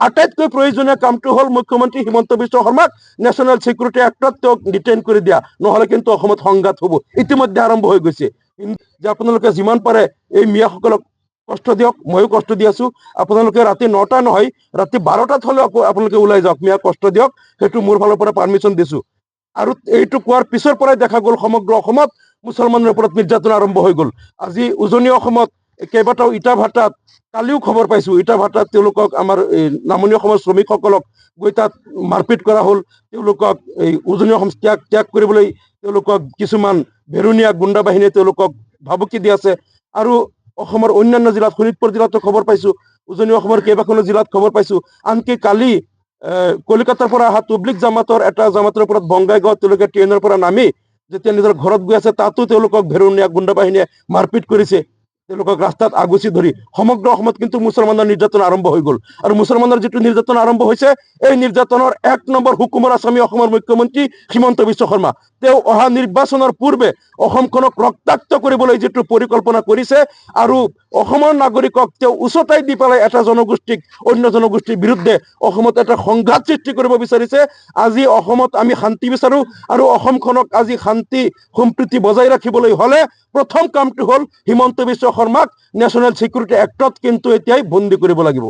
আটাইতকৈ প্ৰয়োজনীয় কামটো হ'ল মুখ্যমন্ত্ৰী হিমন্ত বিশ্ব শৰ্মাক নেশ্যনেল ছিকিউৰিটি এক্টত তেওঁক ডিটেইন কৰি দিয়া। নহ'লে কিন্তু অসমত সংঘাত হ'ব, ইতিমধ্যে আৰম্ভ হৈ গৈছে। যে আপোনালোকে যিমান পাৰে এই মিয়াসকলক কষ্ট দিয়ক, ময়ো কষ্ট দি আছো। আপোনালোকে ৰাতি 9টা নহয়, ৰাতি 12টাত হ'লেও আকৌ আপোনালোকে ওলাই যাওক, মিয়াক কষ্ট দিয়ক, সেইটো মোৰ ফালৰ পৰা পাৰ্মিশ্যন দিছো। আৰু এইটো কোৱাৰ পিছৰ পৰাই দেখা গ'ল, সমগ্ৰ অসমত মুছলমানৰ ওপৰত নিৰ্যাতন আৰম্ভ হৈ গ'ল। আজি উজনি অসমত কেইবাটাও ইটা ভাটাত, কালিও খবৰ পাইছো, ইটা ভাটাত তেওঁলোকক, আমাৰ এই নামনি অসমৰ শ্ৰমিকসকলক গৈ তাত মাৰপিট কৰা হ'ল। তেওঁলোকক এই উজনি অসম ত্যাগ ত্যাগ কৰিবলৈ তেওঁলোকক কিছুমান ভেৰুণীয়া গুণ্ডা বাহিনীয়ে তেওঁলোকক ভাবুকি দি আছে। আৰু অসমৰ অন্যান্য জিলাত, শোণিতপুৰ জিলাতো খবৰ পাইছো, উজনি অসমৰ কেইবাখনো জিলাত খবৰ পাইছো। আনকি কালি কলিকতাৰ পৰা অহা তবলিগ জামাতৰ এটা জামাতৰ ওপৰত বঙাইগাঁৱত তেওঁলোকে ট্ৰেইনৰ পৰা নামি যেতিয়া নিজৰ ঘৰত গৈ আছে, তাতো তেওঁলোকক ভেৰুণীয়া গুণ্ডা বাহিনীয়ে মাৰপিট কৰিছে, তেওঁলোকক ৰাস্তাত আগুচি ধৰি। সমগ্ৰ অসমত কিন্তু মুছলমানৰ নিৰ্যাতন আৰম্ভ হৈ গ'ল। আৰু মুছলমানৰ যিটো নিৰ্যাতন আৰম্ভ হৈছে, এই নিৰ্যাতনৰ এক নম্বৰ হুকুমৰ আছামী অসমৰ মুখ্যমন্ত্ৰী হিমন্ত বিশ্ব শৰ্মা। তেওঁ অহা নিৰ্বাচনৰ পূৰ্বে অসমখনক ৰক্তাক্ত কৰিবলৈ যিটো পৰিকল্পনা কৰিছে আৰু অসমৰ নাগৰিকক তেওঁ উচতাই দি পেলাই এটা জনগোষ্ঠীক অন্য জনগোষ্ঠীৰ বিৰুদ্ধে অসমত এটা সংঘাত সৃষ্টি কৰিব বিচাৰিছে। আজি অসমত আমি শান্তি বিচাৰো আৰু অসমখনক আজি শান্তি সম্প্ৰীতি বজাই ৰাখিবলৈ হলে প্ৰথম কামটো হ'ল হিমন্ত বিশ্ব শৰ্মাক নেশ্যনেল ছিকিউৰিটি এক্টত কিন্তু এতিয়াই বন্দী কৰিব লাগিব।